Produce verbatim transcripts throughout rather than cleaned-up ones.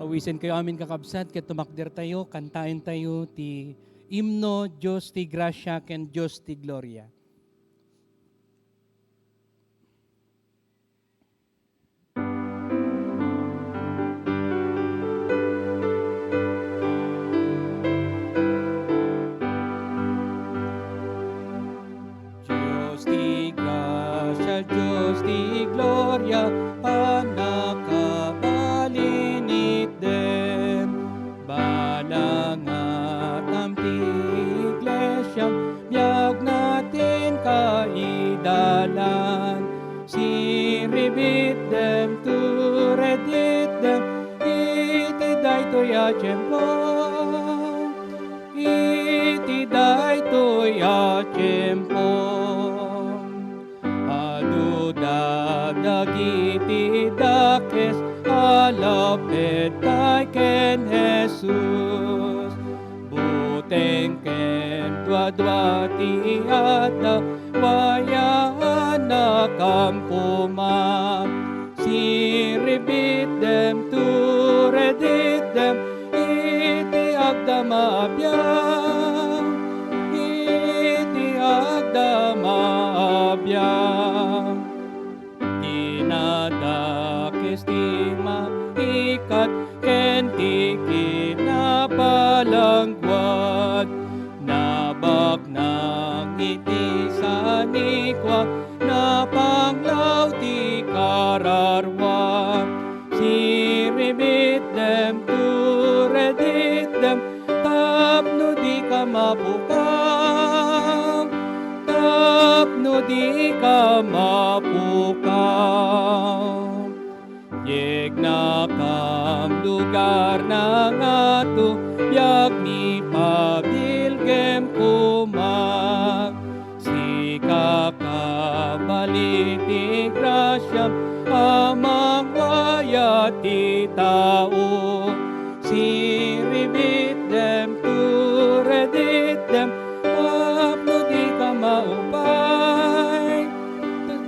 Pawisenkayo amin, kakabsat, ket tumakdertayo, kantaentayo ti imno, Dios ti Gracia ken Dios ti Gloria. Dios ti grasia, Dios ti gloria, pannakabalinitdem. Balangatam ti iglesiam, biagna ti kaidalan. Siribitdem, tureditdem, iti daytoy a tiempo. Iti daytoy a tiempo, adu dagiti dakes a laped tay ken Jesus. Buteng ken duadua ti adda, wayaanakam koma. Siribitdem, tureditdem, iti agdama a biag, iti agdama a biag. Kinadakes ti maikat ken ti kinapalangguad. Nabaknang iti sanikuak, napanglaw ti kararua. Siribitdem, tureditdem, tapno dika mapukaw, tapno dika mapukaw. Yegnakan lugar nangato, biag mi pabilgem koma. Sika kabali ti grasiam a mangwayat ti tao. Siribitdem, tureditdem, tapno dika maupay,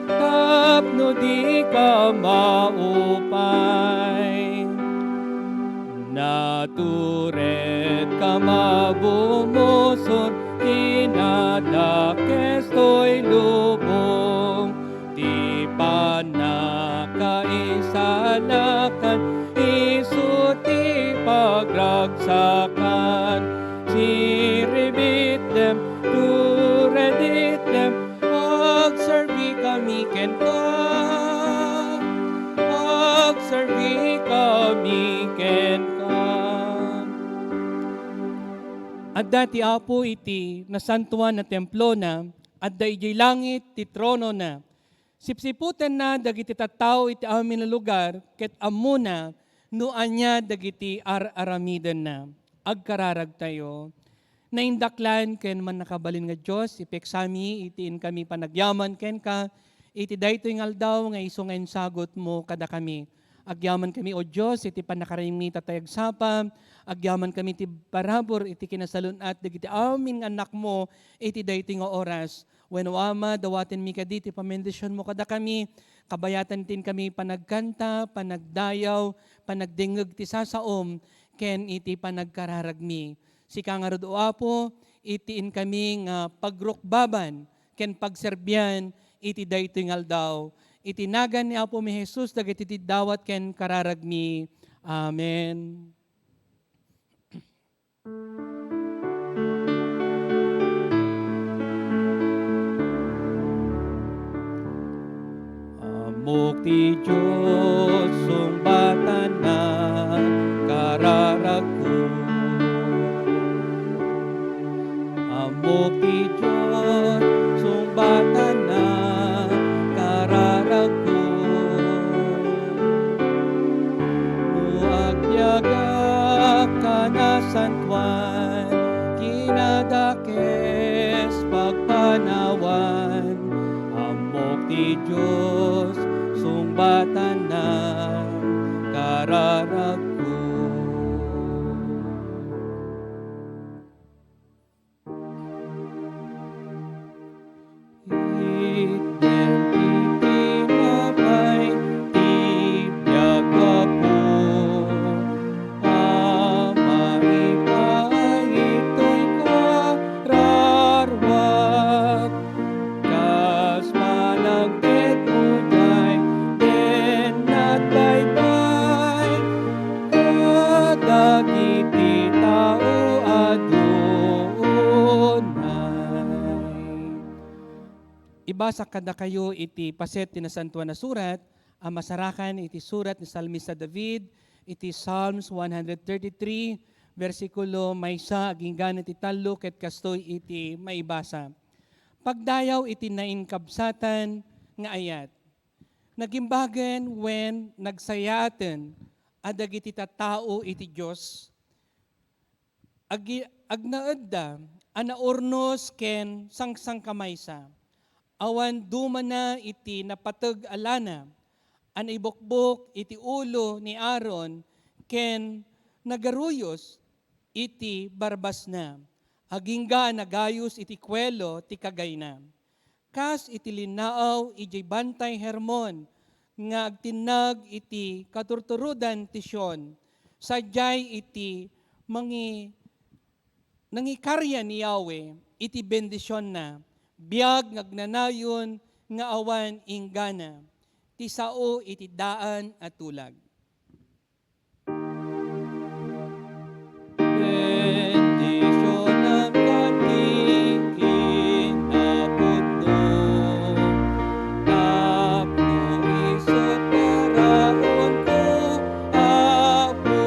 tapno dika maupay. Naturedka a bumusor, kinadakes toy lubong. Ti pannakaisalakan, isu ti pagragsakan. Siribitdem, tureditdem, agserbikami kenka. Agserbikami kenka. Adda ti Apo iti nasantoan a templona, adda idiay langit ti tronona. Sipsiputenna dagiti tattao iti amin a lugar, ket ammona no ania dagiti ar-aramidenna. Agkararagtayo. Naindaklan ken mannakabalin nga Dios, ipeksami iti inkami panagyaman kenka iti daytoy nga aldaw nga isu nga insagutmo kadakami. Agyamankami, O Dios, iti pannakarimmi ta tay agsapa. Agyamankami iti parabur iti kinasalun-at dagiti amin nga annakmo iti daytoy nga oras. Wenno, Ama, dawatenmi kadi ti pamendisionmo kadakami, kabayatan iti inkami panagkanta, panagdayaw, panagdengngeg ti sasaom, ken iti panagkararagmi. Sika ngarud, O Apo, iti inkami nga pagrukbaban ken pagserbian iti daytoy nga aldaw. Iti nagan ni Apomi Jesus dagiti ti dawat ken kararagmi. Amen. Ammok ti Dios, sungbatanna, kararagko. Ammok ti Dios, sungbatanna, kararagko. No agbiagak a nasantoan, kinadak- kes pagpanawan, ammok ti Dios, sungbatanna, kararagko. Itdem ti tinapay ti biag, Apo. Basa kadakayo iti paset ti Nasantoan a Surat a masarakan iti surat ni Salmista David iti Psalms one hundred thirty-three, bersikulo maysa agingga iti tallo ket kastoy iti maibasa. Pagdayaw iti nainkabsatan nga ayat. Nagimbagen wen nagsayaaten a dagiti tattao iti Dios, agi-, agnaedda a naurnos ken sangsangkamaysa. Awan dumana iti napateg a lana a naibukbok iti ulo ni Aaron ken nagaruyos iti barbasna, agingga a nagayos iti kuelo ti kagayna. Kas iti linnaaw idiay Bantay Hermon nga agtinnag iti katurturodan ti Sion, sadiay iti mangi-, nangikarian ni Yahweh iti bendisionna, biag nga agnanayon nga awan inggana, ti sao iti daan a tulag. Bendisionam kadagiti kinapudno, tapno isu ti raonko, Apo,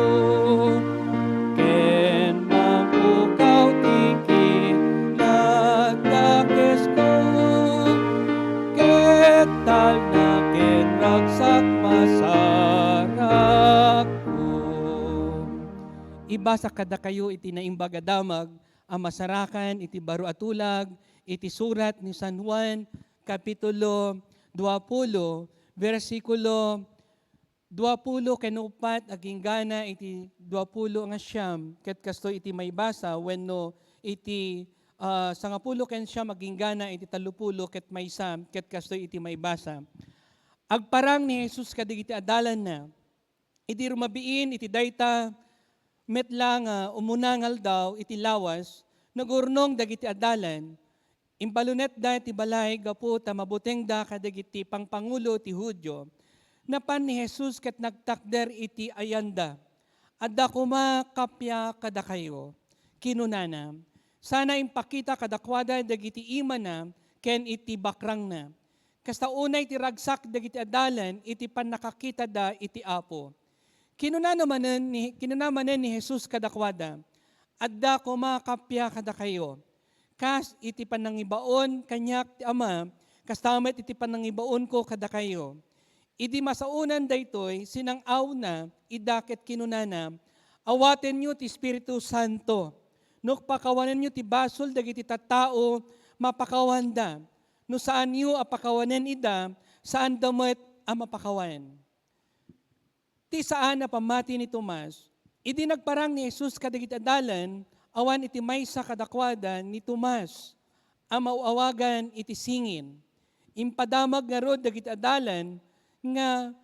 ken mapukaw ti kinadakesko, ket talna ken ragsak masarakko. Ibasa kadakayo iti Naimbag a Damag a masarakan iti baro a tulag iti surat ni San Juan, kapitulo duapulo, bersikulo duapulo ken uppat aginggana iti duapulo nga siam, ket kastoy iti maibasa, wenno iti, ah, sangapulo ken siam aginggana iti tallopulo ket maysa, ket kastoy iti maibasa. Agparang ni Jesus kadagiti adalanna. Idi rumabiin iti dayta met la nga umuna nga aldaw iti lawas, nagurnong dagiti adalan. Imbalonetda ti balay gapu ta mabutengda kadagiti pangpangulo ti Judio. Napan ni Jesus ket nagtakder iti ayanda. "Adda koma kappia kadakayo," kinunana. Sana impakita kadakuada dagiti imana ken iti bakrangna. Kasta unay ti ragsak dagiti adalan iti pannakakitada iti Apo. Kinunana manen ni, kinuna manen ni Jesus kadakuada, "Adda koma kappia kadakayo. Kas iti panangibaon kaniak ti Ama, kasta met iti panangibaonko kadakayo." Idi masaonan daytoy, sinang-awna ida ket kinunana, "Awatenyo ti Espiritu Santo. No pakawanenyo ti basol dagiti tattao, mapakawanda. No saanyo a pakawanen ida, saanda met a mapakawan." Ti saan a pammati ni Tomas. Idi nagparang ni Jesus kadagiti adalan, awan iti maysa kadakuada ni Tomas a maaw-awagan iti singin. Impadamag ngarud dagiti adalan nga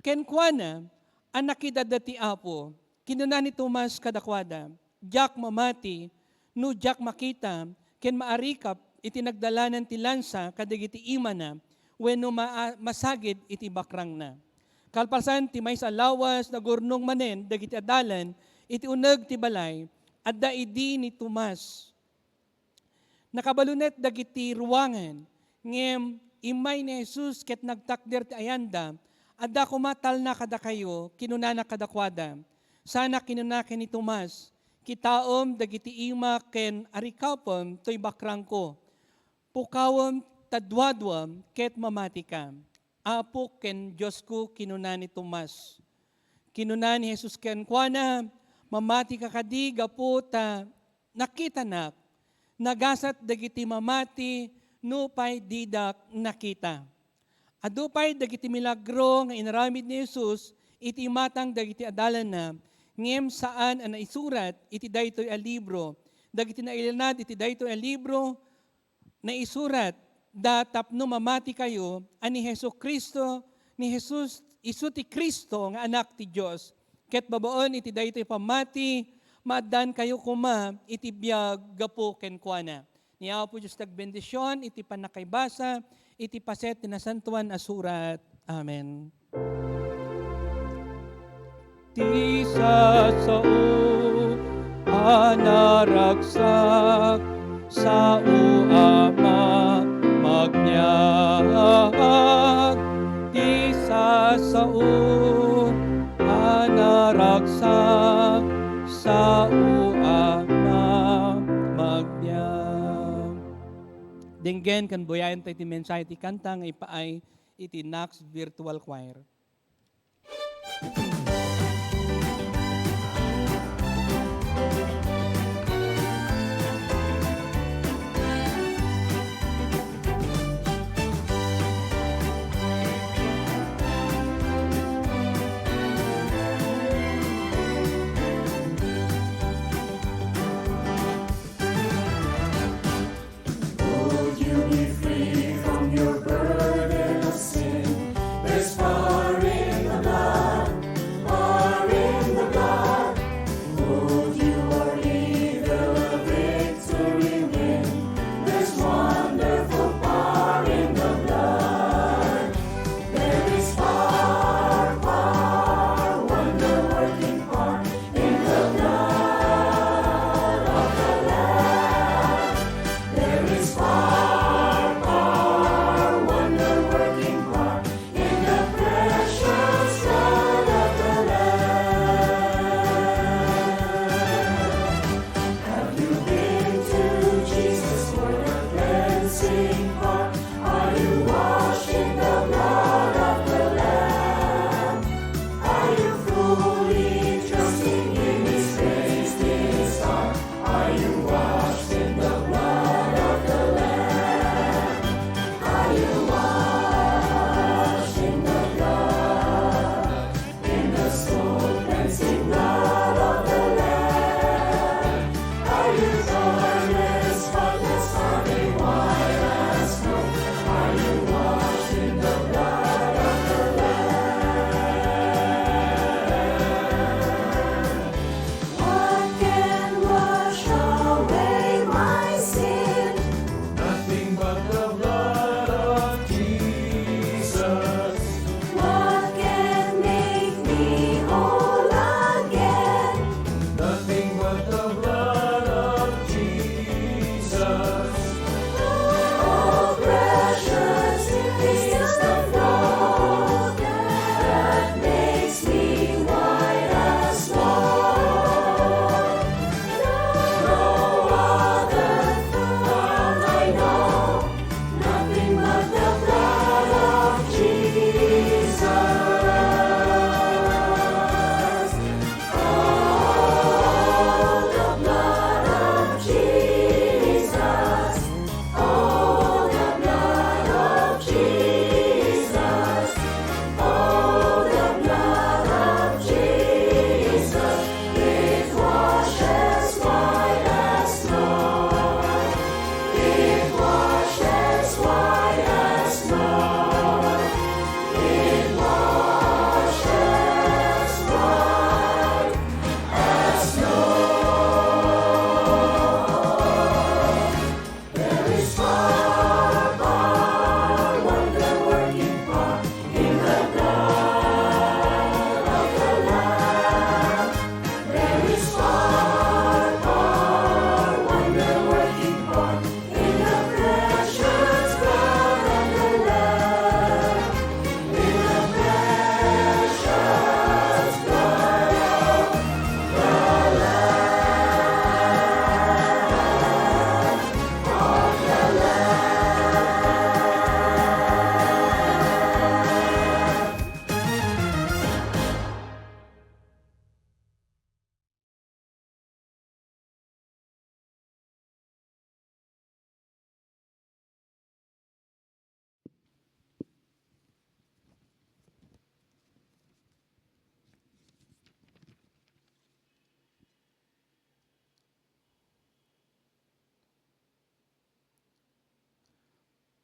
kenkuana a nakitana ti Apo. Kinuna ni Tomas kadakuada, "Diak mamati no diak makita ken maarikap iti nagdalanan ti lansa kadagiti imana wenno ma-, masagid iti bakrangna." Kalpasan ti maysa a lawas, nagurnong manen dagiti adalan iti uneg ti balay. Adda idi ni Tomas. Nakabalonet dagiti ruangan, ngem immay ni Jesus ket nagtakder ti ayanda. "Adda koma talna kadakayo," kinunana kadakuada. Sana kinuna ken ni Tomas, "Kitaem dagiti imak ken arikapem toy bakrangko. Pukawem ta duaduam ket mamatika." "Apo ken Diosko," kinuna ni Tomas. Kinuna ni Jesus kenkuana, "Mamatika kadi gapu ta nakitanak? Nagasat dagiti mamati nupay didak nakita." Adu pay dagiti milagro nga inaramid ni Jesus iti imatang dagiti adalanna, ngem saan a naisurat iti daytoy a libro. Dagiti nailanad iti daytoy a libro, naisurat da tapno mamatikayo a ni Jesu-Cristo, ni Jesus, isu ti Cristo nga Anak ti Dios. Ket babaen iti daytoy pammati, maaddankayo koma iti biag gapu kenkuana. Ni Apo Dios ti agbendision iti pannakaibasa iti paset ti Nasantoan a Surat. Amen. Ti sasao a naragsak, sao a ma-, Sao a naragsak, sao a ma-, magbiag. Denggen ken buyaen tayo ti mensahe ti kanta nga ipaay iti Knox Virtual Choir. Would you be free from your burden of sin? There's power in the blood, power in the blood. Would you or evil a victory win? There's wonderful power in the blood. There is power, power, wonder-working power in the blood of the Lamb. There is power, power, wonder-working power in the precious blood of the Lamb. Have you been to Jesus for the cleansing power? Are you washed in the blood of the Lamb? Are you fully trusting in His grace this hour? Are you washed in the blood of the Lamb? Are you washed in the blood? In the soul cleansing blood of the Lamb. Are you joyless, spotless, are they white as snow? Are you washed in the blood of the Lamb? What can wash away my sin? Nothing but the blood of Jesus. What can make me whole again? Nothing but the blood of Jesus. Oh, precious is the flow that makes me white as snow. No other path I know, nothing but the blood of Jesus. Oh, the blood of Jesus. Oh, the blood of Jesus. Oh, the blood of Jesus. It washes white as snow. It washes white as snow. It washes white as snow. There is power, power, wonder-working power in the blood of the Lamb. There is power, power, wonder-working power in the precious blood of the Lamb. In the precious blood of the Lamb.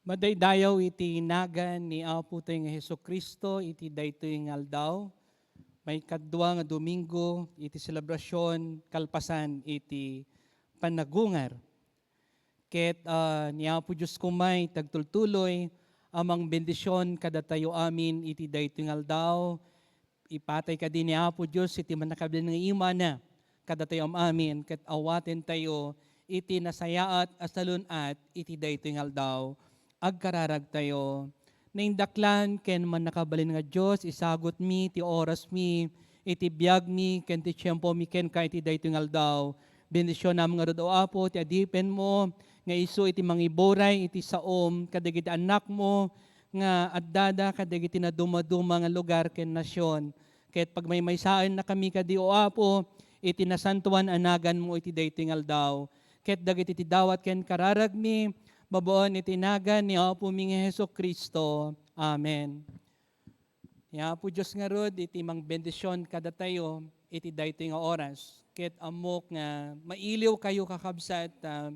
Madaydayaw iti nagan ni Apotayo nga Jesu-Cristo iti daytoy nga aldaw, maikadua nga Domingo iti selebrasyon kalpasan iti panagungar. Ket, ah, ni Apo Dios koma ti agtultuloy a mangbendisyon kadatayo amin iti daytoy nga aldaw, ipatay kadi ni Apo Dios iti mannakabalin nga imana kadatayo am-amin, ket awatentayo iti nasayaat a salun-at iti daytoy nga aldaw. Agkararagtayo. Naindaklan ken mannakabalin nga Dios, isagutmi ti orasmi, iti biagmi, ken ti tiempomi kenka iti daytoy nga aldaw. Bendisionam ngarud, O Apo, ti adipenmo, nga isu iti mangiburay iti saom kadagiti annakmo nga addada kadagiti nadumaduma nga lugar ken nasion. Ket pagmaymaysaennakami kadi, O Apo, iti nasantoan a naganmo iti daytoy nga aldaw. Ket dagiti ti dawat ken kararagmi, babaen iti nagan ni Apomi nga Jesu-Cristo. Amen. Ni Apo Dios ngarud iti mangbendision kadatayo iti daytoy nga oras. Ket ammok nga mailiwkayo, kakabsat, ah,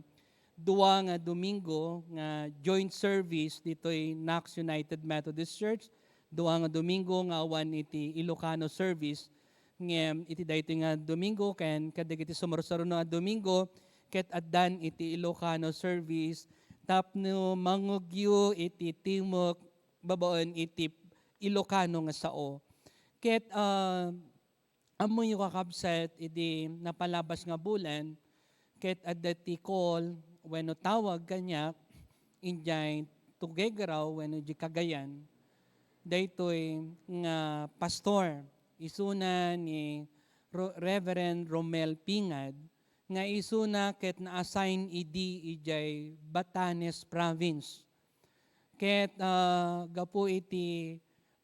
dua nga Domingo nga joint service ditoy Knox United Methodist Church, dua nga Domingo nga awan iti Ilocano service. Ngem iti daytoy nga Domingo ken kadagiti sumursuruno a Domingo, ket addan iti Ilocano service tapno mangugyo iti timek babaen iti Ilocano nga sao. Ket, ah, ammoyo, kakabsat, idi napalabas nga bulan, ket adda ti call wenno tawag kaniak idiay Tuguegarao wenno idiay Cagayan, daytoy nga pastor, isuna ni Ro-, Reverend Romel Pingad, nga isuna ket na-assign idi idiay Batanes Province. Ket, ah, gapu iti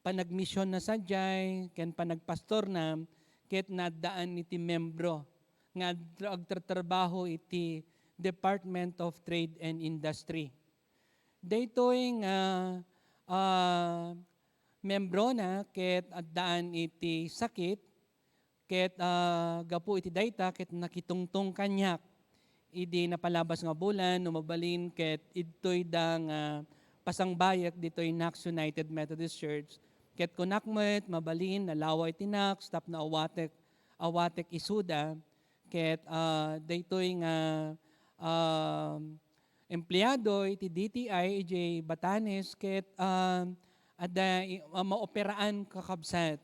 panagmisionna sadiay ken panagpastorna, ket naaddaan iti membro nga agtra-, agtatrabaho iti Department of Trade and Industry. Daytoy nga, ah, membrona ket addaan iti sakit, ket, ah, gapu iti dayta, ket nakitungtong kaniak idi napalabas nga bulan, no mabalin, ket idtoyda nga pasangbayak ditoy Knox United Methodist Church. Ket kunak met, mabalin, nalawa iti Knox tapno awatek, awatek isuda. Ket, ah, daytoy nga, ah, empleado iti D T I idiay Batanes, ket, ah, adda i-, ah, maoperaan, kakabsat.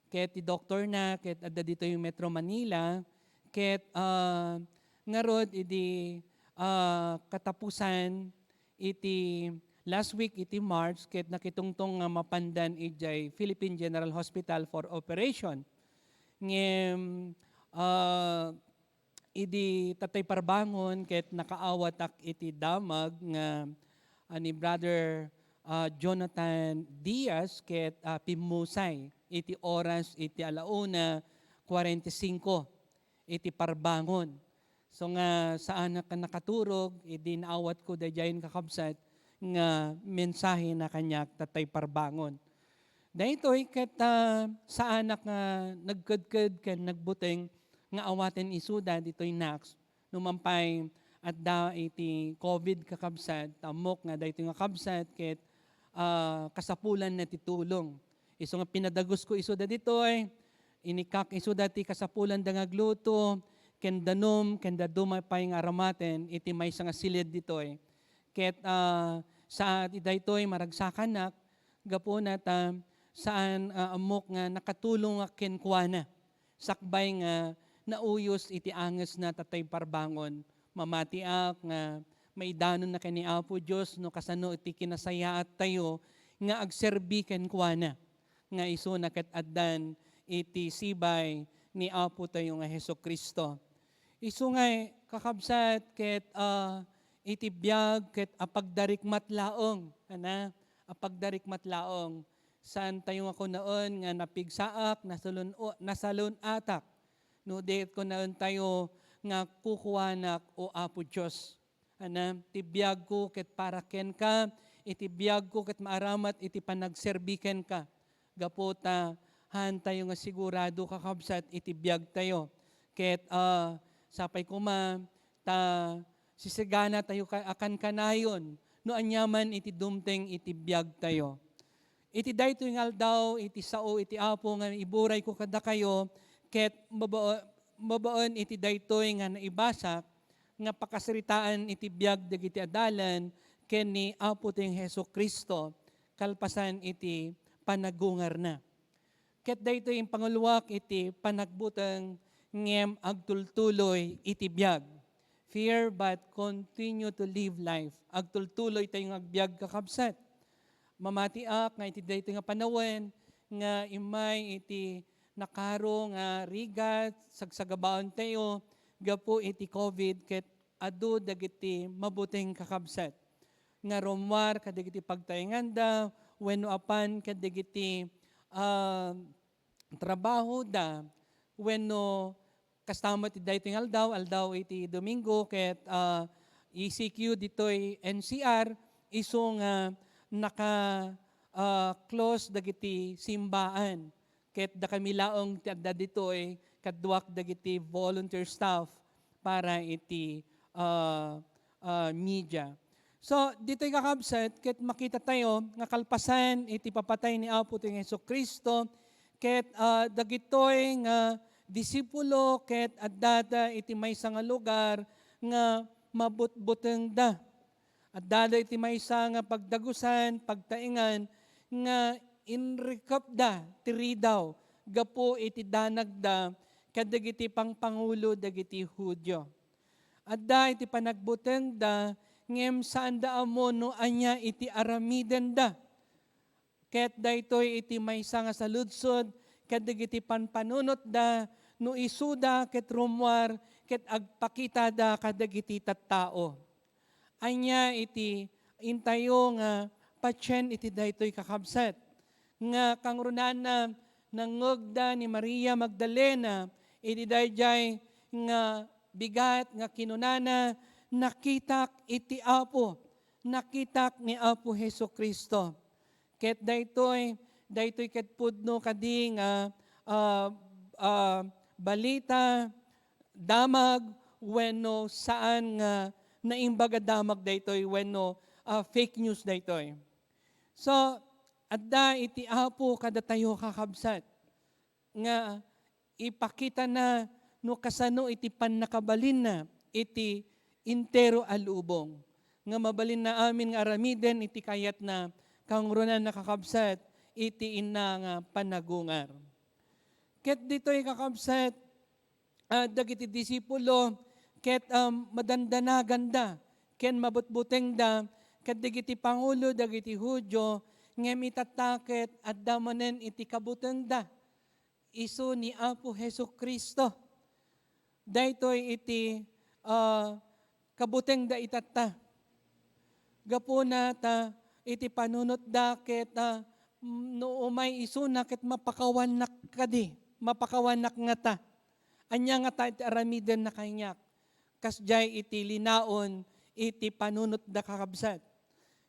Ket ti doktorna ket adda ditoy Metro Manila, ket, ah, ngarud idi, ah, katapusan iti last week iti March, ket nakitungtong nga mapandan idiay Philippine General Hospital for operation. Ngem, ah, idi tatay parbangon ket nakaawatak iti damag nga, ah, ni Brother, ah, Jonathan Diaz ket, ah, pimmusay iti oras iti alauna kuarenta y cinco iti parbangon. So nga saanak a nakaturog idi naawatko daydiay, kakabsat, nga mensahe na kaniak tatay parbangon. Daytoy ket, ah, saanak nga nagkedked ken nagbuteng nga awaten isuda ditoy Knox. Nupay adda iti COVID, kakabsat, ammok nga daytoy nga kabsat ket, ah, kasapulanna ti tulong. Isu nga pinadagusko isuda ditoy, inikak isuda ti kasapulanda nga agluto, ken danum, ken dadduma pay nga aramaten iti maysa nga silid ditoy. Ket, ah, sa, daytoy maragsakanak, gapuna ta saan, ah, ammok nga nakatulongak kenkuana, sakbay nga nauyos iti angesna tatay parbangon. Mamatiak nga maidanonna ken ni Apo Dios no kasano iti kinasayaattayo nga agserbi kenkuana, nga isuna ket addan iti sibay ni Apotayo nga Jesu-Cristo. Isu nga, kakabsat, ket, ah, iti biag ket apagdarikmat laeng, ana, apagdarikmat laeng. Saantayo nga kunaen nga napigsaak, nasalun-, nasalun-atak. No di kunaentayo nga kukuanak, O Apo Dios. Ana, ti biagko ket para kenka, iti biagko ket maaramat iti panagserbi kenka. Gapu ta haantayo nga sigurado, kakabsat, iti biagtayo. Ket, ah, sapay koma ta sisiganatayo ka-, a kankanayon no aniaman iti dumteng iti biagtayo. Iti daytoy nga aldaw, iti sao iti Apo nga iburayko kadakayo, ket baba-, babaen iti daytoy nga naibasak, nga pakasaritaan iti biag dagiti adalan ken ni Apo tayong Jesu-Cristo kalpasan iti panagungarna. Ket daytoy impanguluak iti panagbuteng ngem agtultuloy iti biag. Fear but continue to live life. Agtultuloy tayo nga agbiag, kakabsat. Mamatiak nga iti daytoy nga panawen nga immay iti nakaro nga rigat, sagsagabaentayo gapu iti covid ket adu dagiti mabuteng kakabsat nga rummuar kadagiti pagtaenganda wenno apan kadagiti, ah, trabahoda wenno kasta met iti daytoy nga aldaw, aldaw iti Domingo, ket, ah, E C Q ditoy N C R, isu nga naka, ah, close dagiti simbaan. Ket dakami laeng ti adda ditoy, kaduak dagiti volunteer staff para iti, ah, ah, media. So, ditoy kakabsat, ket makita tayo nga kalpasan iti papatay ni Apo tayo Jesu-Cristo, ket, ah, dagitoy nga disipulo ket addada iti maysa nga lugar nga mabutbutengda. Addada iti maysa nga pagdagusan, pagtaengan nga inrikepda ti ridaw gapu iti danagda kadagiti pangpangulo dagiti Judio. Adda iti panagbutengda, ngem saanda ammo no ania iti aramidenda. Ket daytoy iti maysa nga saludsod kadagiti panpanunotda no isuda ket rummuar ket agpakitada kadagiti tattao. Ania iti intayo nga patien iti daytoy kakabsat nga kangrunana nangngegda ni Maria Magdalena iti daydiay nga bigat nga kinunana, "Nakitak iti Apo, nakitak ni Apo Jesu-Cristo." Ket daytoy, daytoy ket pudno kadi nga, ah, ah, balita, damag, wenno saan nga naimbag a damag daytoy, wenno, ah, fake news daytoy. So, adda iti Apo kadatayo, kakabsat, nga ipakitana no kasano iti pannakabalinna iti entero a lubong, nga mabalinna amin nga aramiden iti kayatna, kangrunana, kakabsat, iti inna nga panagungar. Ket ditoy, kakabsat, ah, dagiti disipulo ket, um, madandanaganda ken mabutbutengda ket dagiti pangulo dagiti Judio, ngem itatta ket adda manen iti kabutengda, isu ni Apo Jesu-Cristo. Daytoy iti, ah, kabutengda itatta. Gapuna ta iti panunotda ket, ah, no umay isuna ket mapakawannak kadi, mapakawannak ngata. Ania ngata iti aramidenna kaniak? Kasdiay iti linaon iti panunotda, kakabsat.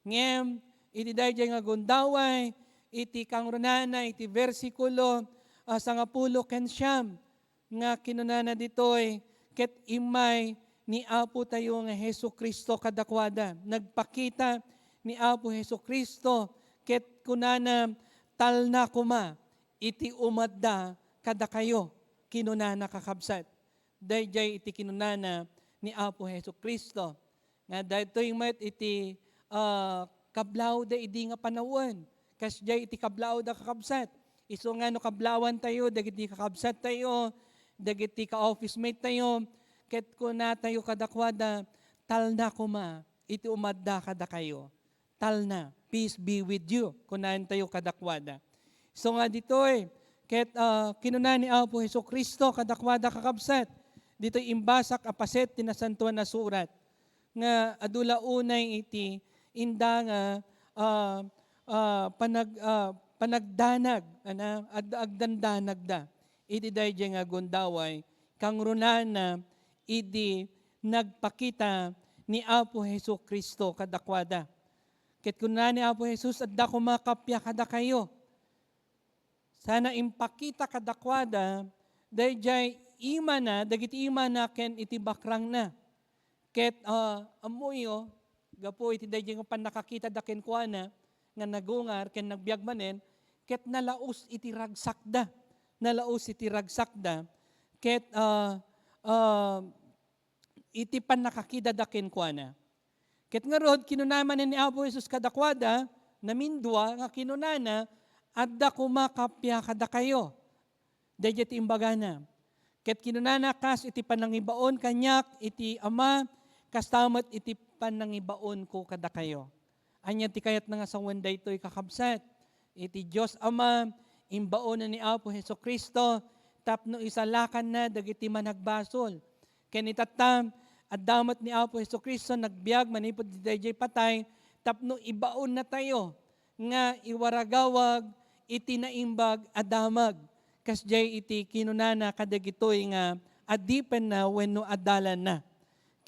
Ngem iti daydiay nga gundaway, iti kangrunana iti bersikulo, ah, sangapulo ken siam, nga kinunana ditoy, ket immay ni Apotayo nga Jesu-Cristo kadakuada. Nagpakita ni Apo Jesu-Cristo, ket kunana, "Talna koma iti umadda kadakayo," kinunana, kakabsat. Daydiay iti kinunana ni Apo Jesu-Cristo. Nga daytoy met iti, ah, kablawda idi nga panawen. Kasdiay iti kablawda, kakabsat. Isu nga no kablawantayo dagiti kakabsattayo, dagiti ka-office mate tayo, ket kunatayo kadakuada, "Talna koma iti umadda kadakayo." Talna, "Peace be with you," kunantayo kadakuada. So nga ditoy, ket, ah, kinuna ni Apo Jesu-Cristo kadakuada, kakabsat, ditoy imbasak a paset ti Nasantoan a Surat, nga adu la unay iti inda nga, ah, ah, panag-, ah, panagdanag, ana, ad-, agdandanagda iti daydiay nga gundaway, kangrunana idi nagpakita ni Apo Jesu-Cristo kadakuada. Ket kuna ni Apo Jesus, "Adda koma kappia kadakayo." Sana impakita kadakuada daydiay imana, dagiti imana ken iti bakrangna. Ket, ah, ammoyo, gapu iti daydiay nga pannakakitada kenkuana nga nagungar ken nagbiag manen, ket nalaus iti ragsakda. Nalaus iti ragsakda. Ket, ah, ah, iti pannakakidada kenkuana. Ket ngarud, kinuna manen ni Apo Jesus kadakuada, namindua nga kinunana, "Adda koma kappia kadakayo." Daydiay ti imbagana. Ket kinunana, "Kas iti panangibaon kaniak iti Ama, kasta met iti panangibaonko kadakayo." Ania ti kayatna nga sawen daytoy, kakabsat? Iti Dios Ama, imbaonen ni Apo Jesu-Cristo tapno isalakanna dagiti managbasol. Ken itatta, adda met ni Apo Jesu-Cristo nagbiag manipud daydiay patay tapno ibaonnatayo nga iwaragawag iti naimbag a damag. Kasdiay iti kinunana kadagitoy nga adipenna wenno adalanna.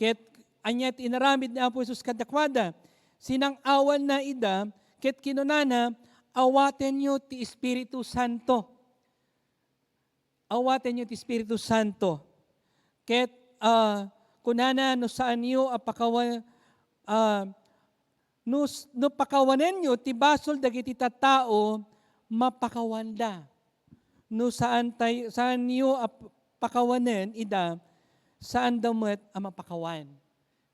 Ket ania ti inaramid ni Apo Jesus kadakuada? Sinang-awanna ida, ket kinunana, "Awatenyo ti Espiritu Santo." Awatenyo ti Espiritu Santo. Ket, ah, kunana, "No saanyo a pakawan-, ah, no s-, no pakawanenyo ti basol dagiti tattao, mapakawanda." No saan tay-, saanyo a p-, pakawanen ida, saanda met a mapakawan.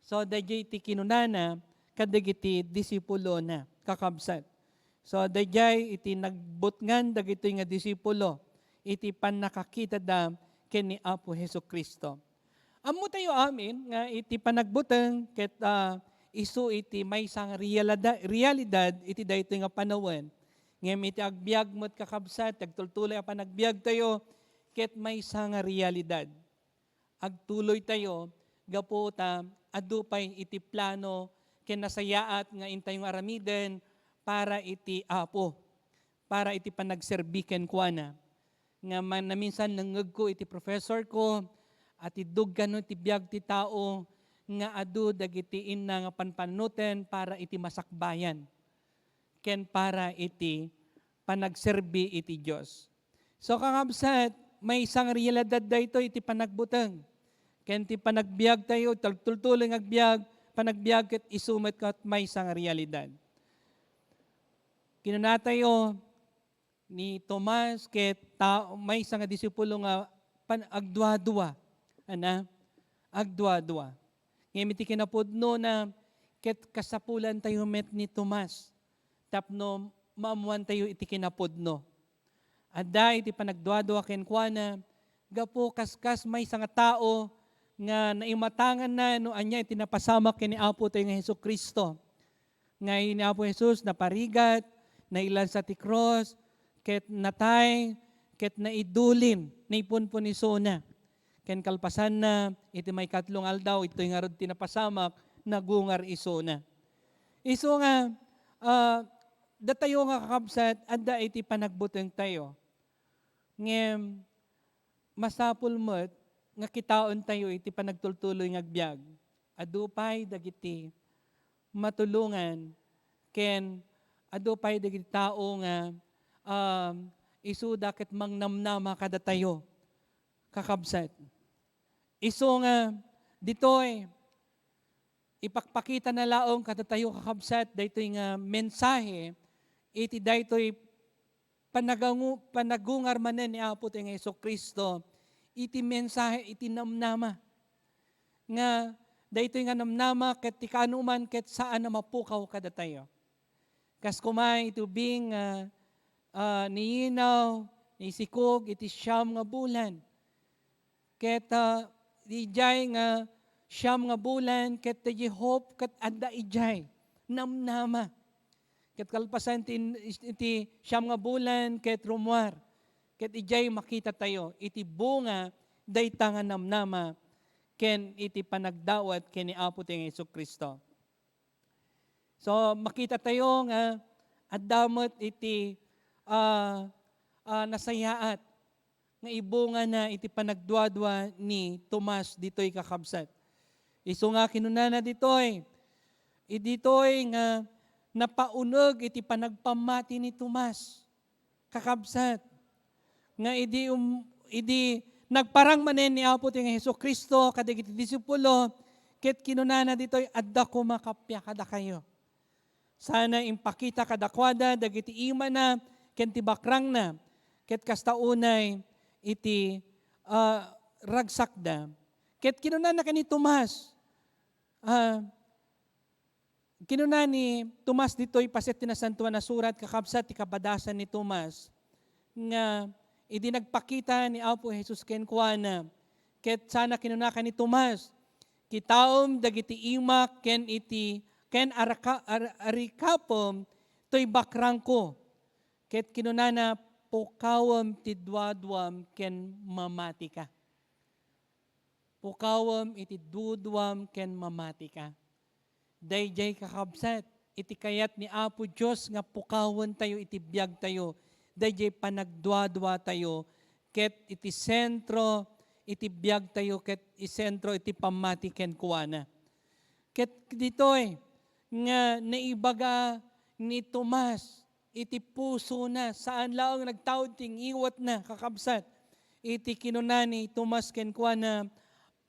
So, daydiay ti kinunana kadagiti disipulona, kakabsat. So, daydiay iti nagbutngan dagitoy nga disipulo iti pannakakitada ken ni Apo Jesu-Cristo. Ammotayo amin nga iti panagbuteng ket, ah, isu iti maysa nga realida-, realidad iti daytoy nga panawen. Ngem iti agbiag met, kakabsat, ti agtultuloy a panagbiagtayo ket maysa nga realidad. Agtuloytayo gapu ta adu pay iti plano ken nasayaat nga intayo nga aramiden para iti Apo, para iti panagserbi kenkuana. Nga man-, naminsan nangngegko iti professor ko, a ti duggan ti biag ti tao nga adu dagiti inna nga panpannoten para iti masakbayan ken para iti panagserbi iti Dios. So, kakabsat, maysa nga realidad daytoy iti panagbuteng ken ti panagbiagtayo, tagtultuloy nga agbiag, panagbiag ket isu met ket maysa nga realidad. Kinunatayo ni Tomas ket ta-, maysa nga disipulo nga pan-, agduadua. Ana? Agduadua. Ngem iti kinapudnona, ket kasapulantayo met ni Tomas tapno maammoantayo iti kinapudno. Adda iti panagduadua kenkuana, gapu kaskas maysa nga tao nga naimatanganna no ania iti napasamak ken ni Apotayo nga Jesu-Cristo. Nga ni Apo Jesus naparigat, nailansa ti krus, ket natay, ket naidulin, naipunpon isuna. Ken kalpasanna, iti maikatlo nga aldaw, itoy ngarud ti napasamak, nagungar isuna. Isu nga, ah, datayo nga kakabsat, adda iti panagbutengtayo. Ngem, masapul met nga kitaentayo iti panagtultuloy nga agbiag. Adu pay dagiti matulongan ken adu pay dagiti tao nga, um, isuda ket mangnamnama kadatayo, kakabsat. Isu nga ditoy, ipakpakitana laeng kadatayo, kakabsat, daytoy nga mensahe iti daytoy panagangu-, panagungar manen ni Apotayo nga Jesu-Cristo iti mensahe iti namnama. Nga daytoy nga namnama ket ti kaanoman ket saan a mapukaw kadatayo. Kas koma iti ubing nga, ah, niyinaw, nisikog iti siam nga bulan. Ket, ah, idiay nga siam nga bulan, ket ti hope ket adda idiay, namnama. Ket kalpasan ti, ti siam nga bulan, ket rummuar. Ket idiay makitatayo iti bunga dayta nga namnama ken iti panagdawat ken ni Apotayo nga Jesu-Cristo. So, makitatayo nga adda met iti, ah, ah, nasayaat nga ibungana iti panagduadua ni Tomas ditoy, kakabsat. Isu nga kinunana ditoy, i-, ditoy nga napauneg iti panagpammati ni Tomas. Kakabsat, nga idi um-, idi nagparang manen ni Apotayo nga Jesu-Cristo kadagiti disipulo, ket kinunana ditoy, "Adda koma kappia kadakayo." Sana impakita kadakuada dagiti imana ken ti bakrangna, ket kasta unay iti, ah, ragsakda. Ket kinunana ken ni Tomas, ah, Kinuna ni Tomas ditoy paset ti Nasantoan a Surat, kakabsat, ti kabadasan ni Tomas, nga idi nagpakita ni Apo Jesus kenkuana, ket sana kinuna ken ni Tomas, "Kitaem dagiti imak ken iti ken araka-, ar-, arikapem toy bakrangko. Ket kinunana, "Pukawem ti duaduam ken mamatika." Pukawem iti duduam ken mamatika. Daydiay, kakabsat, iti kayat ni Apo Dios nga pukawentayo iti biagtayo, daydiay panagduaduatayo, ket iti sentro iti biagtayo, ket isentro iti pammati kenkuana. Ket ditoy nga naibaga ni Tomas iti pusona, saan laeng nagtaud ti ngiwatna, kakabsat. Iti kinuna ni Tomas kenkuana,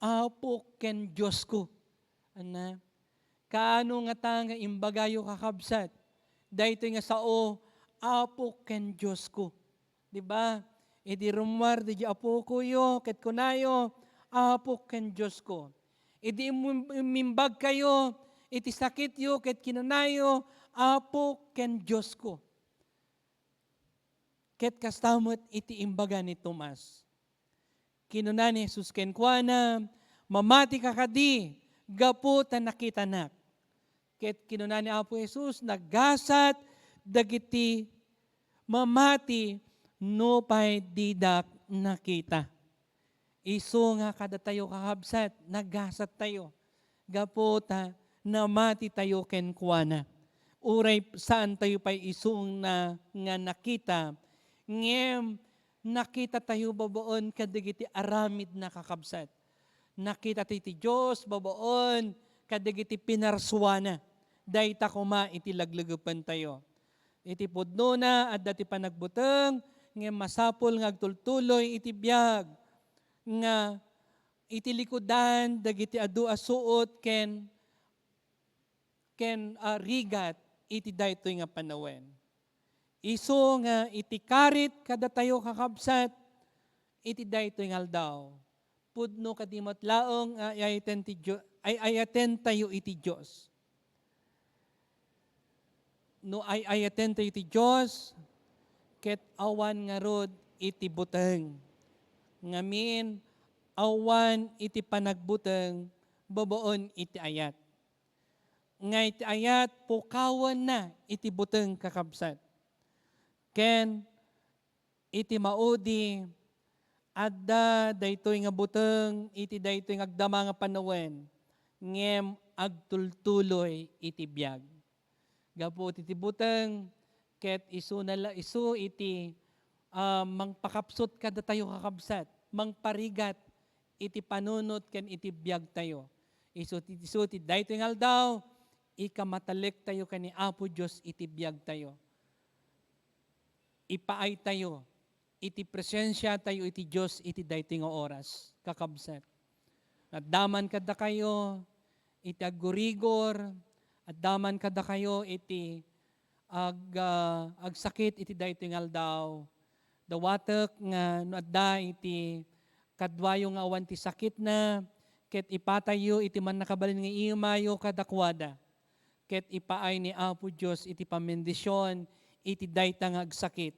"Apo ken Diosko." Anna, kaano ngata nga imbagayo, kakabsat, daytoy nga sao, "Apo ken Diosko"? Di ba? Idi rummuar daydiay apokoyo, ket kunayo, "Apo ken Diosko." Idi im-, immimbagkayo iti sakityo, ket kinanayo, "Apo ken Diosko." Ket kasta met iti imbaga ni Tomas. Kinuna ni Jesus kenkuana, "Mamatika kadi gapu ta nakitanak?" Ket kinuna ni Apo Jesus, "Nagasat dagiti mamati nupay didak nakita." Isu nga kadatayo, kakabsat, nagasattayo gapu ta namatitayo kenkuana. Uray saantayo pay isuna nga nakita, ngem nakitatayo babaen kadagiti aramidna, kakabsat. Nakitatayo ti Dios babaen kadagiti pinarsuana. Dayta koma iti laglegepentayo. Iti pudnona, adda ti panagbuteng, ngem masapul nga agtultuloy iti biag nga iti likudan dagiti adu a suot ken, ken, ah, rigat iti daytoy nga panawen. Isu nga iti karit kadatayo, kakabsat, iti daytoy nga aldaw, pudno kadi met laeng nga ay-ayaten ti Dio-, ay-ayatentayo iti Dios. No ay-ayatentayo iti Dios, ket awan ngarud iti buteng. Ngamin, awan iti panagbuteng babaen iti ayat. Nga iti ayat, pukawenna iti buteng, kakabsat. Ken iti maudi, adda daytoy nga buteng iti daytoy nga agdama nga panawen, ngem agtultuloy iti biag. Gapu iti buteng, ket isuna la-, isu iti, ah, mangpakapsut kadatayo, kakabsat, mangparigat iti panunot ken iti biagtayo. Isu ti, isu ti daytoy nga aldaw, ikamatalektayo ken ni Apo Dios iti biagtayo. Ipaaytayo iti presensiatayo iti Dios iti daytoy nga oras, kakabsat. Adda man kadakayo iti aggurigor, adda man kadakayo iti ag-, ah, agsakit iti daytoy nga aldaw. Dawatek nga no adda iti kaduayo nga awan ti sakitna, ket ipatayyo iti mannakabalin nga imayo kadakuada, ket ipaay ni Apo Dios iti pammendision iti dayta nga agsakit.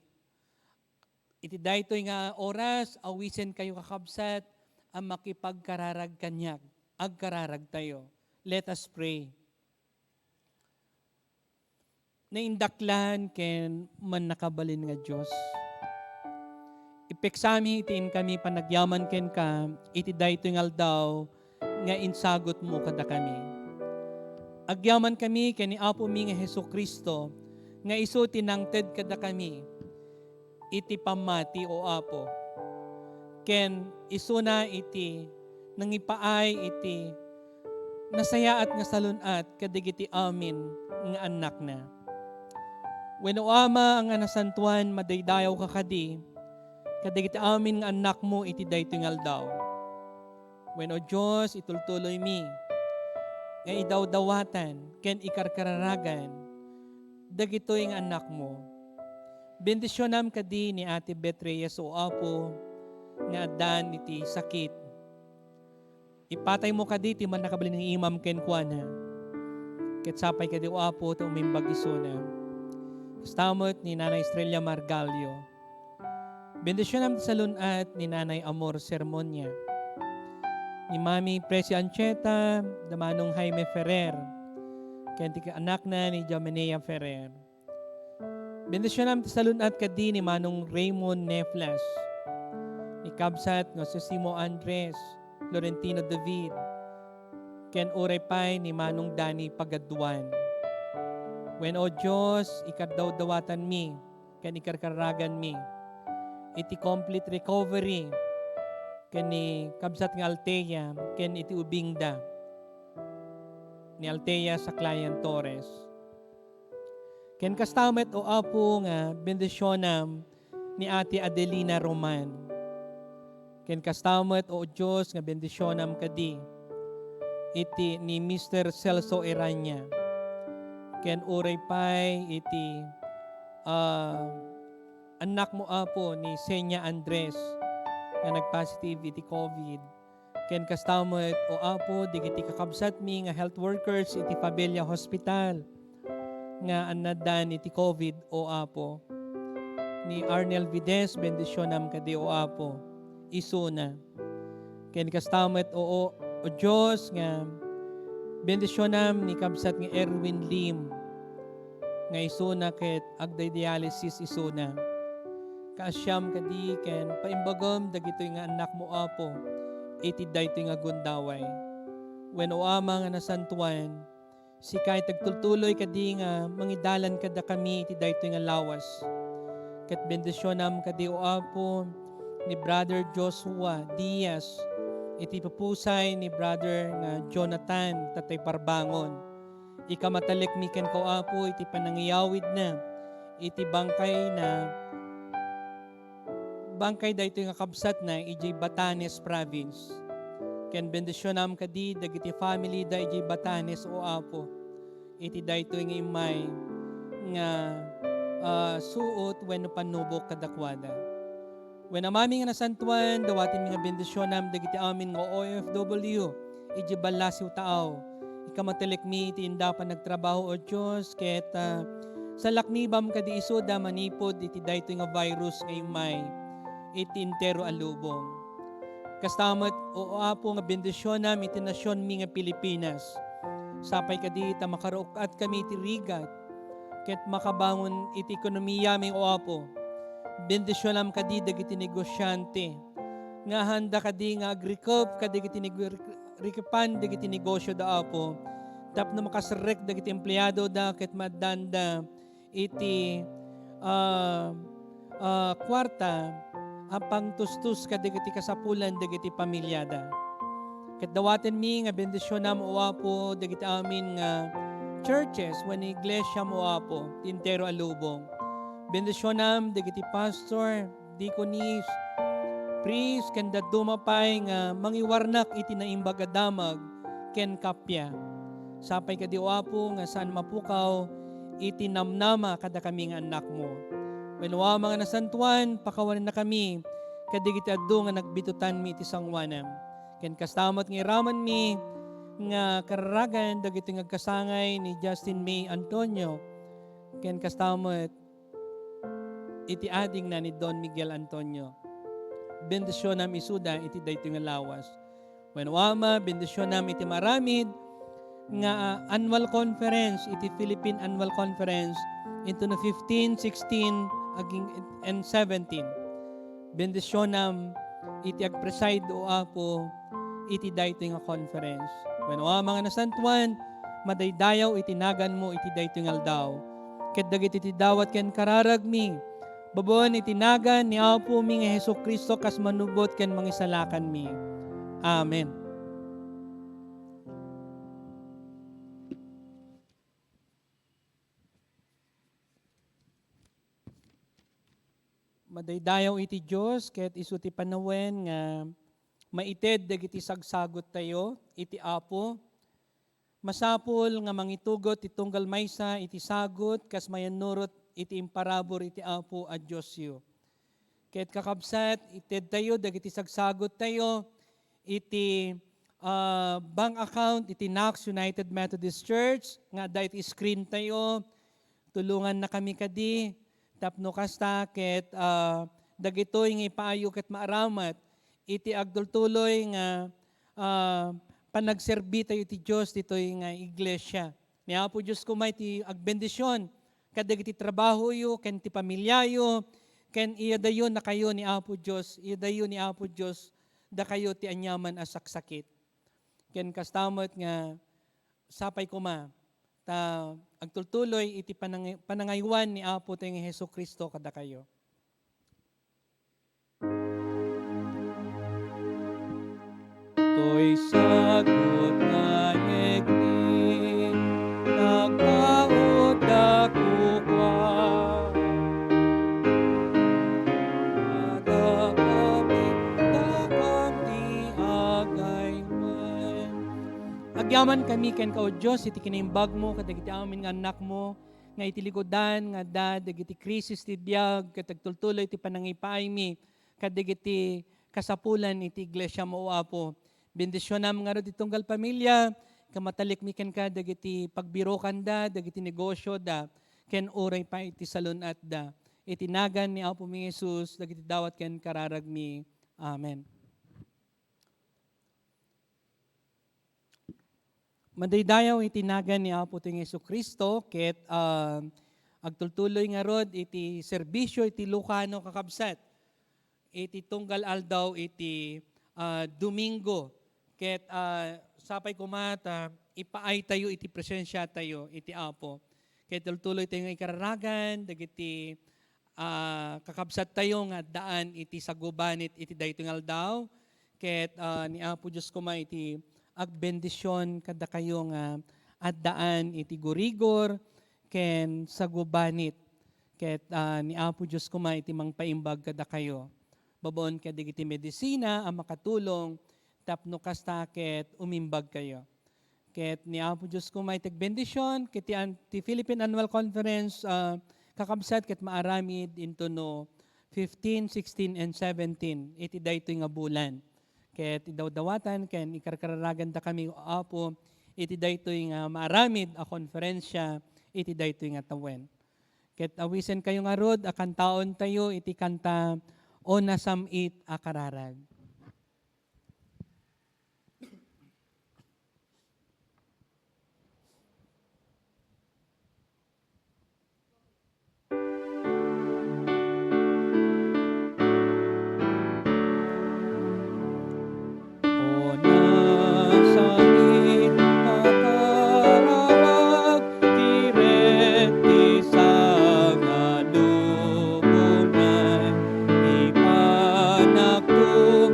Iti daytoy nga oras, awisenkayo, kakabsat, a makipagkararag kaniak. Agkararagtayo. Let us pray. Naindaklan ken mannakabalin nga Dios, ipeksami iti inkami panagyaman kenka iti daytoy nga aldaw nga insagutmo kadakami. Agyamankami ken ni Apomi nga Jesu-Cristo nga isu ti nangted kadakami iti pammati, O Apo, ken isuna iti nangipaay iti nasayaat nga salun-at kadagiti amin nga annakna. Wen, O Ama nga nasantoan, madaydayawka kadi kadagiti amin nga annakmo iti daytoy nga aldaw. Wen, O Dios, itultuloymi nga idawdawatan ken ikarkararagan dagitoy nga annakmo. Bendisionam kadi ni Ate Beth Reyes, O Apo, nga addan iti sakit. Ipataymo kadi ti mannakabalin nga imam kenkuana. Ket sapay kadi, O Apo, ta umimbag isuna. Kasta met ni Nanay Estrella Margallo. Bendisionam ti salun-at ni Nanay Amor Sermonia, ni Mami Presi Ancheta, da Manong Jaime Ferrer, ken ti anakna ni Jaminea Ferrer. Bendisionam ti salun-at kadi ni Manong Raymond Neflas, ni kabsat nga Sosimo Andres, Florentino David, ken uray pay ni Manong Danny Pagaduan. Wen, O Dios, ikardawdawatanmi ken ikarkaraganmi iti complete recovery ken ni kabsat nga Althea ken iti ubingda ni Althea Saclayan Torres. Ken kasta met, O Apo, nga bendisionam ni Ate Adelina Roman. Ken kasta met, O Dios, nga bendisionam kadi iti ni Mister Celso Erania. Ken uray pay iti, ah, annakmo, Apo, ni Senya Andres nga nagpositive iti covid. Ken kasta met, O Apo, dagiti kakabsatmi nga health workers iti Fabella Hospital nga annaddan iti covid, O Apo. Ni Arnel Vides, bendisionam kadi, O Apo, isuna. Ken kasta met, O, O, O Dios, nga bendisionam ni kabsat nga Erwin Lim, nga isuna ket agdidialysis isuna. Kaasiam kadi ken paimbagem dagitoy nga annakmo, Apo, iti daytoy nga gundaway. Wen, O Ama nga nasantoan, sika ti agtultuloy kadi nga mangidalan kadakami iti daytoy nga lawas. Ket bendisionam kadi, O Apo, ni Brother Joshua Diaz, iti pupusay ni Brother nga Jonathan, tatay parbangon. Ikamatalekmi kenka, O Apo, iti panangiyawidna iti bangkay na, bangkay daytoy nga kabsatna idiay Batanes Province. Ken bendisionam kadi dagiti family da idiay Batanes, O Apo, iti daytoy nga immay nga, ah, suot wenno pannubok kadakuada. Wen, Amami nga nasantoan, dawatenmi nga bendisionam dagiti amin nga O F W idiay ballasiw taaw. Ikamatalekmi iti inda panagtrabaho, O Dios, ket, ah, salaknibam kadi isuda manipud iti daytoy nga virus nga immay iti entero a lubong. Kasta met, O Apo, nga bendisionam iti nasionmi nga Pilipinas. Sapay kadi ta makaruok-atkami iti rigat ket makabangon iti ekonomiami, O Apo. Bendisionam kadi dagiti negosiante nga handa kadi nga agrikup kadagiti nego-, rikupan dagiti negosioda, Apo, tapno makasrek dagiti empleadoda ket maaddanda iti, ah, ah, kuarta a pangtustos kadagiti kasapulan dagiti pamiliada. Ket dawatenmi nga bendisionam, O Apo, dagiti amin nga churches wenno iglesiam, O Apo, ti entero a lubong. Bendisionam dagiti pastor, deaconess, priest, ken dadduma pay nga mangiwarnak iti naimbag a damag ken kappia. Sapay kadi, O Apo, nga saan mapukaw iti namnama kadakami nga annakmo. Wen, O Ama nga nasantoan, pakawannakami kadagiti adu nga nagbitutanmi iti sangoanam. Ken kasta met nga iramanmi nga kararagan dagiti nga agkasangay ni Justin May Antonio, ken kasta met iti adingna ni Don Miguel Antonio. Bendisionam isuda iti daytoy nga lawas. Wen, O Ama, bendisionam iti maaramid nga, ah, annual conference, iti Philippine Annual Conference, into no fifteen, sixteen, aging, and seventeen. Bendisionam iti agpreside, O Apo, iti daytoy nga conference. Wen, O Ama nga nasantoan, madaydayaw iti naganmo iti daytoy nga aldaw. Ket dagiti ti dawat ken kararagmi, babaen iti nagan ni Apomi nga Jesu-Cristo kas manubot ken mangisalakanmi. Amen. Madaydayaw iti Dios ket isu ti panawen nga maited dagiti sagsagottayo iti Apo. Masapul nga mangitugot ti tunggal maysa iti sagut kas mayannurot iti imparabur iti Apo a Diosyo. Ket kakabsat, itedtayo dagiti sagsagottayo iti, ah, bank account iti Knox United Methodist Church nga adda iti screen tayo. Tulongannakami kadi tapno kasta ket, ah, dagitoy nga ipaayo ket maaramat iti agtultuloy nga, ah, panagserbitayo iti Dios ditoy nga iglesia Ni Apo Dios koma iti agbendision kadagiti trabahoyo ken ti pamiliayo, ken iyadayo nakayo ni Apo Dios, iyadayo ni Apo Dios dakayo ti aniaman a saksakit. Ken kasta met nga sapay koma ta agtultuloy iti panang-, panangaywan ni Apo tayo nga Jesu-Cristo kadakayo. Toy sagut nga yegni, nagpaut da kukua. Adakami, dakam ti agaywan. Agyaman kami kenka, O Dios, iti kinaimbagmo kadagiti amin nga annakmo, nga iti likudan nga adda dagiti krisis ti biag, ket agtultuloy ti panangipaaymi kadagiti kasapulan iti iglesiam, O Apo. Bendisionam ngarud ti tunggal pamilia, kamatalikmi kenka dagiti pagbirokanda, dagiti negosioda, ken uray pay iti salun-atda. Iti nagan ni Apomi Jesus, dagiti dawat ken kararagmi. Amen. Madaydayaw iti nagan ni Apo tayo nga Jesu-Cristo, ket, ah, agtultuloy ngarud iti serbisio iti Lucano, kakabsat, iti tunggal aldaw iti, ah, Domingo. Ket, ah, sapay koma ta ipaaytayo iti presensiatayo iti Apo. Ket tultuloy tayo nga ikararagan dagiti ah, kakabsattayo nga addaan iti sagubanit iti daytoy nga aldaw, ket, ah, ni Apo Dios koma iti agbendision kadakayo nga addaan iti gurigor ken sagubanit, ket, ah, ni Apo Dios koma iti mangpaimbag kadakayo babaen kadagiti medisina a makatulong tapno kasta ket umimbagkayo. Ket ni Apo Dios koma iti agbendision, ket ti an-, ti Philippine Annual Conference, ah, kakabsat, ket maaramid intono fifteen, sixteen, and seventeen iti daytoy nga bulan. Ket idawdawatan ken ikarkararagandakami, O Apo, iti daytoy nga maaramid a konferensya iti daytoy nga tawen. Ket awisenkayo ngarud a kantaentayo iti kanta, O Nasam-it a Kararag. O nasam-it a kararag, kirek ti sangalubonan, ipanakto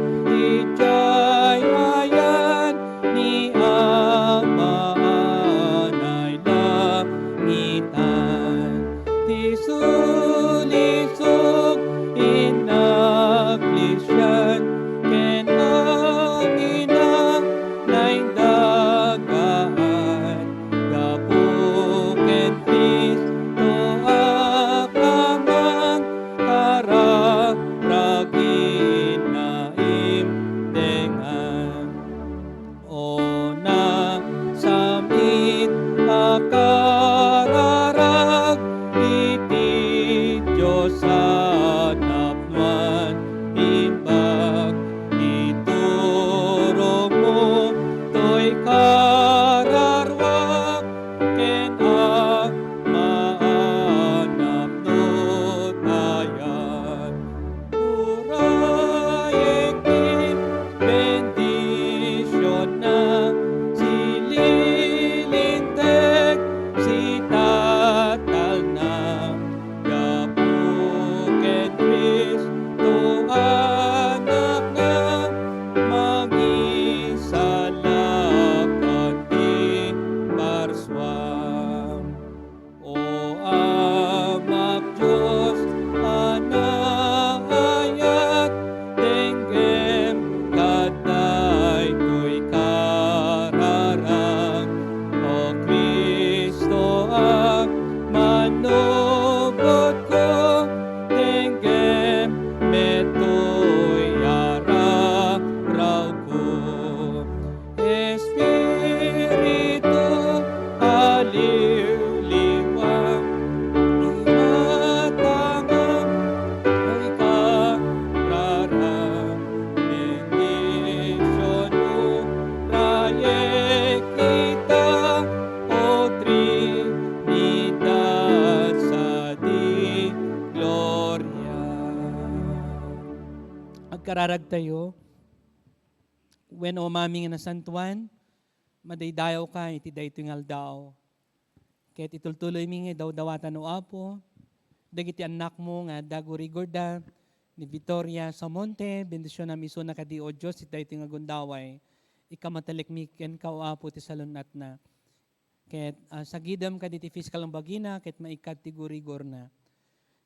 Raragtayo, wenno Amami nga Nasantoan, madaydayawka iti daytoy nga aldaw. Ket itultuloymi nga idawdawatan, O Apo, dagiti annakmo nga adda gurigorda ni Victoria Samonte. Bendisionam isuna kadi, O Dios, iti daytoy nga gundaway. Ikkamatalikmi kenka, O Apo, ti salun-atna. Ket, ah, sagidem kaditi physical nga bagina ket maikkat ti gurigorna.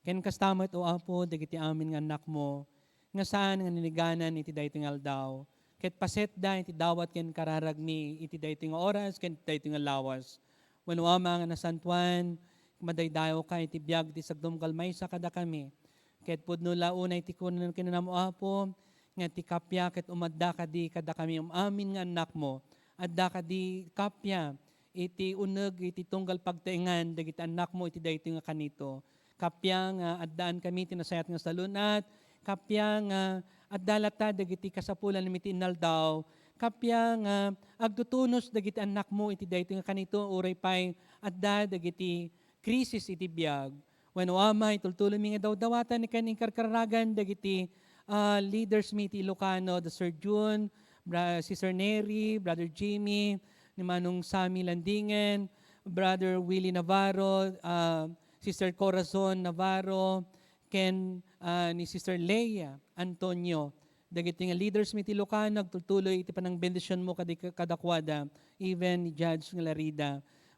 Ken kasta met, O Apo, dagiti amin nga annakmo nga saan nga niniganan iti daytoy nga aldaw, ket pasetda iti dawat ken kararagmi iti daytoy nga oras ken iti daytoy nga lawas. Wenno, Ama nga Nasantoan, madaydayawka iti biag ti sagdumgal maysa kadakami. Ket pudno la unay ti kunan-, kinunam, O Apo, nga ti kappia ket umadda kadi kadakami amin nga annakmo. Adda kadi kappia iti uneg iti tunggal pagtaengan dagiti annakmo iti daytoy nga kanito. Kappia nga addaan kami ti nasayaat nga salun-at, kappia nga adda latta dagiti kasapulan iti inaldaw, kappia nga agtutunos dagiti annakmo iti daytoy nga kanito, uray pay adda dagiti krisis iti biag. Wenno, Ama, itultuloymi nga dawdawatan ken inkarkaragan dagiti, ah, leaders mi iti Ilocano, the Sir Jun, Bra-, Sister Neri, Brother Jimmy, ni Manong Sammy Landingen, Brother Willie Navarro, ah, Sister Corazon Navarro, ken, ah, ni Sister Leia Antonio. Dagiti nga leaders mi ti Ilocano, agtultuloy iti panangbendisionmo kadi-, kadakuada, even ni Judge nga Larida.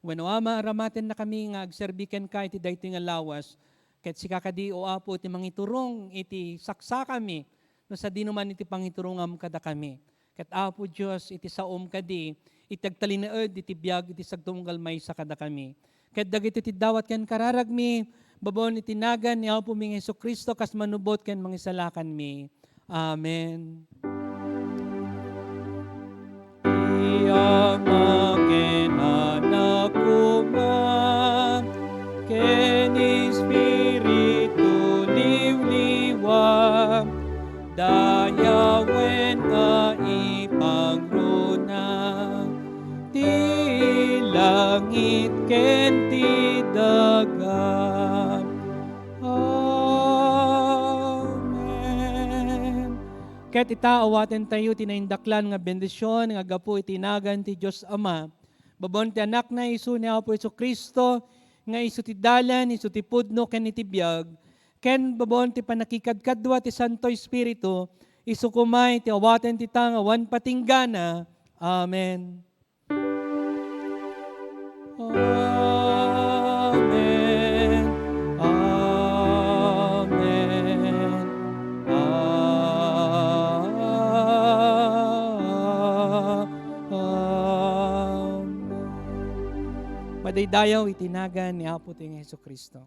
Wenno, Ama, arammatennakami nga agserbi kenka iti daytoy nga lawas. Ket sika kadi, O Apo, ti mangiturong iti saksakami, no sadino man iti pangiturongam kadakami. Ket, Apo Dios, iti saom kadi, iti agtalinaed iti biag iti sagtunggal maysa kadakami. Ket dagiti ti dawat ken kararagmi, babaen iti nagan ni Apomi nga Jesu-Cristo, kas manubot ken mangisalakanmi. Amen. Ti Ama ken Anak koma, ken Espiritu liwliwa, dayawen nga ipangruna ti langit ken ti daga. Amen. Ket ita, awatentayo ti naindaklan nga bendision nga aggapu iti nagan ti Dios Ama, babaen ti Anakna, isu ni Apo Jesu-Cristo, nga isu ti dalan, isu ti pudno, ken iti biag, ken babaen ti pannakikadkadua ti Santo Espiritu, isu koma iti awaten ti ta nga awan patinggana. Amen. Amen. Amen. Amen. Madaydayaw iti nagan ni Apo ti Jesu-Cristo.